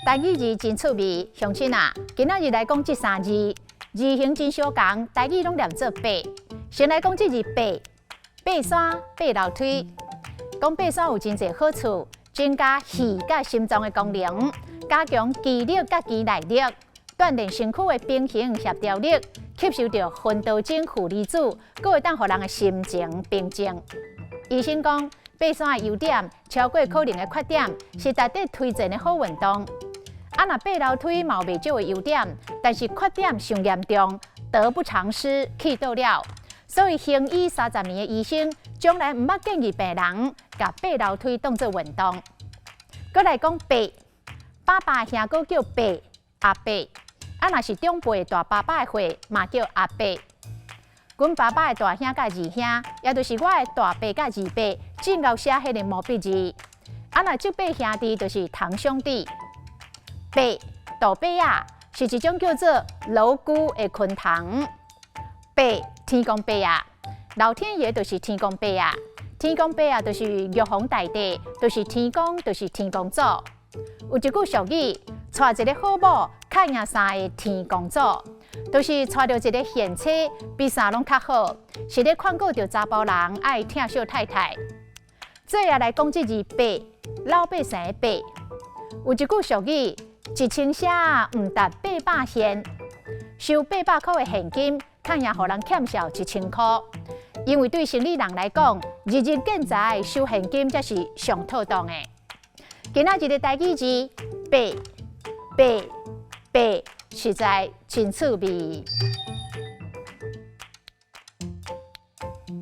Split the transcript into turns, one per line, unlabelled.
台語字真趣味，鄉親啊，今仔日來講這三字，字形真相仝，台語攏念做爬。先來講這字爬，爬山、爬樓梯。講爬山有真濟好處，增加肺佮心臟的功能，加強肌力佮肌耐力，鍛鍊身軀的平衡協調力，吸收著薰陶精負離子，閣會當予人的心情平靜。醫生講，爬山的優點超過可能的缺點，是值得推薦的好運動。啊，若爬樓梯嘛有袂少的優點，但是缺點傷嚴重，得不償失，去倒了。所以行醫30年的醫生，從來毋捌建議病人共爬樓梯當做運動。閣來講伯，爸爸兄哥叫伯，阿伯。啊，若是長輩大爸爸的歲，嘛叫阿伯。阮爸爸的大兄佮二兄，也就是我的大伯佮二伯，真𠢕寫彼个毛筆字。啊，若叔伯兄弟就是堂兄弟。伯，杜伯仔，是一種叫做蝼蛄的昆蟲。伯，天公伯仔，老天爺就是天公伯仔，天公伯仔就是玉皇大帝，就是天公，就是天公祖。有一句俗語，娶一个好某，較贏三个天公祖，就是娶著一个賢妻，比啥攏較好。是咧勸告著查埔人愛疼惜太太。最後來講這字伯，老百姓的百。有一句俗語，一千聲毋值八百現，收八百箍的現金，較贏予人欠數一千箍。因為對生理人來講，日日見財收現金才是上妥當的。今仔日的台語字，爬爬爬，實在真趣味。